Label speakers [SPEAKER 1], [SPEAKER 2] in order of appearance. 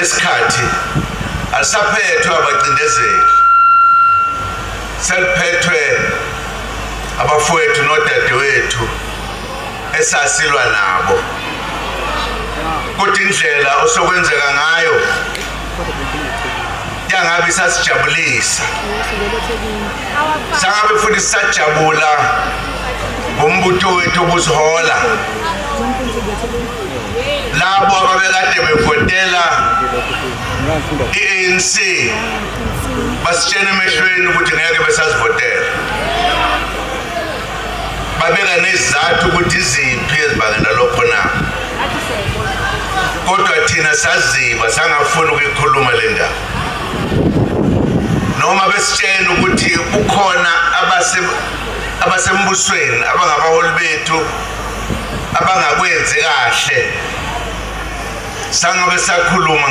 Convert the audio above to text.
[SPEAKER 1] Ngalesikhathi alisaphethwe abacindezeli, seliphethwe abafowethu nodadewethu esasilwa nabo. Kodwa indlela osokwenzeka ngayo yangabe isasijabulisa, sangabe futhi sisajabula ngombutho wethu obusihola. Labo ababekade bevotela i-ANC basitshena emehlweni ukuthi ngeke besazivotela, babeka nezizathu ukuthi iziphi ezibangela lokho na. Kodwa thina saziba, sangafuni ukuyikhuluma le ndaba, noma besitshena ukuthi kukhona abasembusweni abangabaholi bethu abangakwenzi kahle, sangabe sakhuluma.